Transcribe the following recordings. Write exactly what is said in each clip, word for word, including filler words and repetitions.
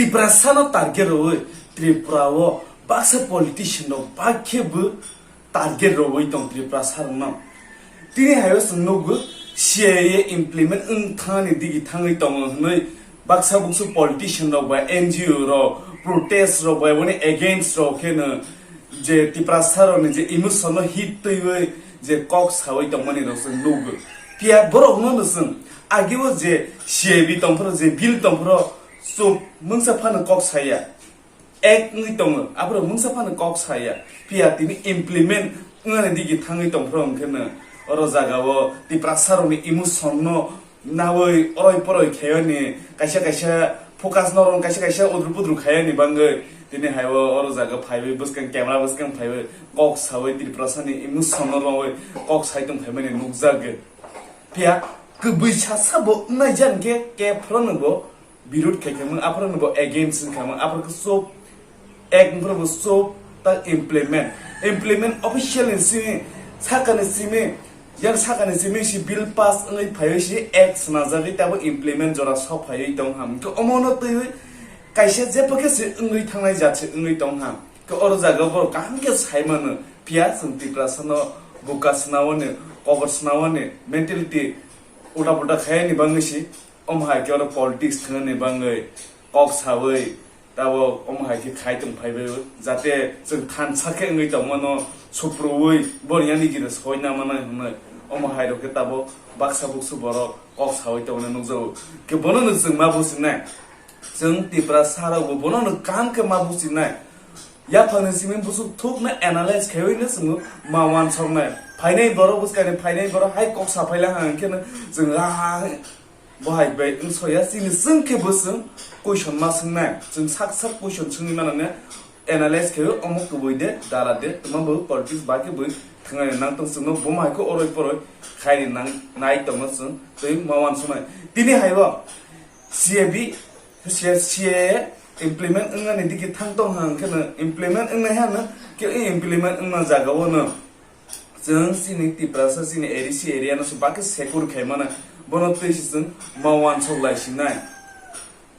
Tiprasano target rwwi Tripura o baksa politician rok bakhe bo target rwwi tong Tiprasa rokno. Tini hayo chwng nugo C A A implement wng thangni digi thangwi tongo hwnwi baksa buksu politician rok bai N G O rok protest rok bai boni against rok kheno je Tiprasa rokni je emotion no hit twiwi je kok sawi tongmani rok chwng nugo. Phiya borok no chwng ageo je C A B tongphoro je bill tongphoro chup mungsa phano kok saya. Ek wngwi tongo, aphuru mungsa phano kok saya. Phiya tini implement wngnani digi thangwi tongphuru hwnkhe no oro jaga o Tiprasa rokni emotion no nawi oroi poroi khaiyani kaisa kaisa focus no rwng kaisa kaisa udru pudru khaiyani bangwi tini hai o oro jaga phaiwi bwskang camera bwskang phaiwi kok sawi Tiprasa ni emotion no rwwi kok sai tong phaimani nukjagwi. Phiya kwbwi sasa bo wngnai jan khe kep phuru no bo birud khai khaimung, aphuru bo against wng khaimung, aphuru khe chop, ek wngphuru bo chop, ta implement. Implement official ni simi, sakani simi, yang sakani simi si bill pass wngwi phaiwi si act swnajagwi tabo implement jora sok phaiwi tong ham. Khe omo no twiwi kaisa jephakhe se wngwi thangnai jat se wngwi tong ham. Khe oro jaga borok kaham khe sai mano, phiya chwng Tiprasa no buka swnawani, kobor swnawani mentality ulta pulta khaiyani bangwi si. Omo hai khe oro politics thwnani bangwi kok sawi tabo omo hai khe khai tong phaibai o, jate chwng thansa khe wngwi tongmano suprubui boni yani gire soi na mano hwnwi omo hai rok khe tabo baksa buksu borok kok sawi tongmani nukjago. Khe bono no chwng ma businai, chwng Tiprasa rok bo bono no kaham khe ma businai. Yaphangni simi busuk thukno analyze khaiwi no chwng ma wansoknai. Phainai borok bwskani phainai borok hai kok saphaila hang khe no chwng ha ha. Bo hai bai wngsoya chini chwng khe bo chwng question ma swngnai. Chwng sak sak question swngwi mano ne analyze khe omo kwbwi de dala de tuma bo politics ba khe bwi thwngnani nang tong chwngno bo hai khe oroi poroi khaini nang nai tongno chwng twi ma wansuknai. Tini hai bo C A B, C A, C A A implement wngnani digi thang tong hang khe no implement wngnai hano khe implement wngna jaga o no. Chwng chini Tiprasa chini A D C area no se bakhe secure khai mano, bono twi se chwng ma wansok lai sinai.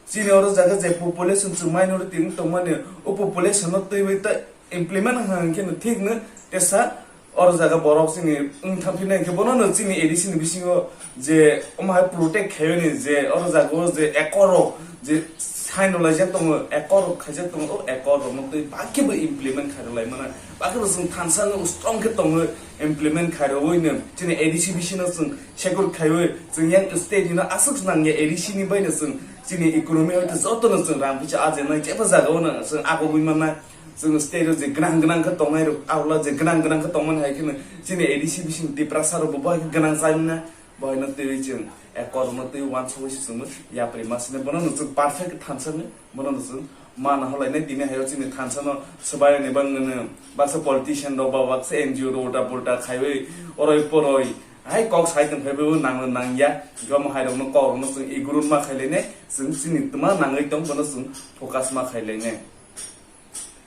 Chini oro jaga je population chwng minority wng tongmani, o population no twiwi ta implement wng khe no thik no tesa oro jaga borok chini wng thang phinai khe bono no chini A D C ni bisingo je omo hai protect khaiyoni je oro jaga o je ekor rok je sign rwlaijak tongo, ekor rok khaijak tongo, o ekor rok no twi bakhe bo implement khai rwlai mano. Bakhe bo chwng thansa no strong khe tongo implement khai rwui no chini A D C bisino chwng secure khaiwi chwng yang state ni no aswk nang ya A D C ni bai no chwng chini economy hoite joto no chwng rang puisa ajenai jeba jaga o no chwng agogwi mannai. Chwng state o je gwnang gwnang khe tongnai rok, aula je gwnang gwnang khe tongmani hai kheno chini A D C bising Tiprasa rok bo bai khe gwnang chai mannai. Boino twiwi chwng ekor no twi wansugwi se chwngno yapri masine bono no chwng perfect thansa ni bono no chwng mana holainai tini hayo chini thansa no swbaini bangno baksa politician rok ba baksa N G O rok ulta pulta khaiwi oroi poroi hai kok sai tong phaibo nangno nangya gamo hai rokno kok rokno chwng igurun ma khailainai chwng chini tma nangwi tong bono chwng focus ma khailainai.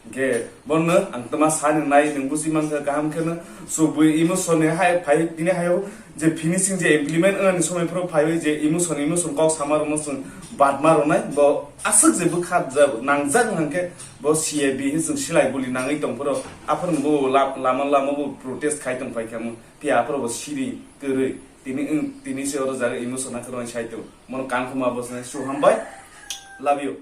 Hwnkhe bono ang tma sani nai nwng buji mankha kaham kheno subui emotion ni hai phai tini hayo je finishing je implement wngani somoi phoro phaiwi je emotion emotion kok sama rokno chwng badma rwnai bo aswk je bwkha nangjak hwnkhe bo C A B hin chwng silai guli nangwi tong phoro aphano bo lama lama bo protest khai tong phai kha mo phiya aphoro bo siri kwrwi tini wng tini se oro jaga emotion akhoro sai tong mono kangkhoma bo se su hambai love you.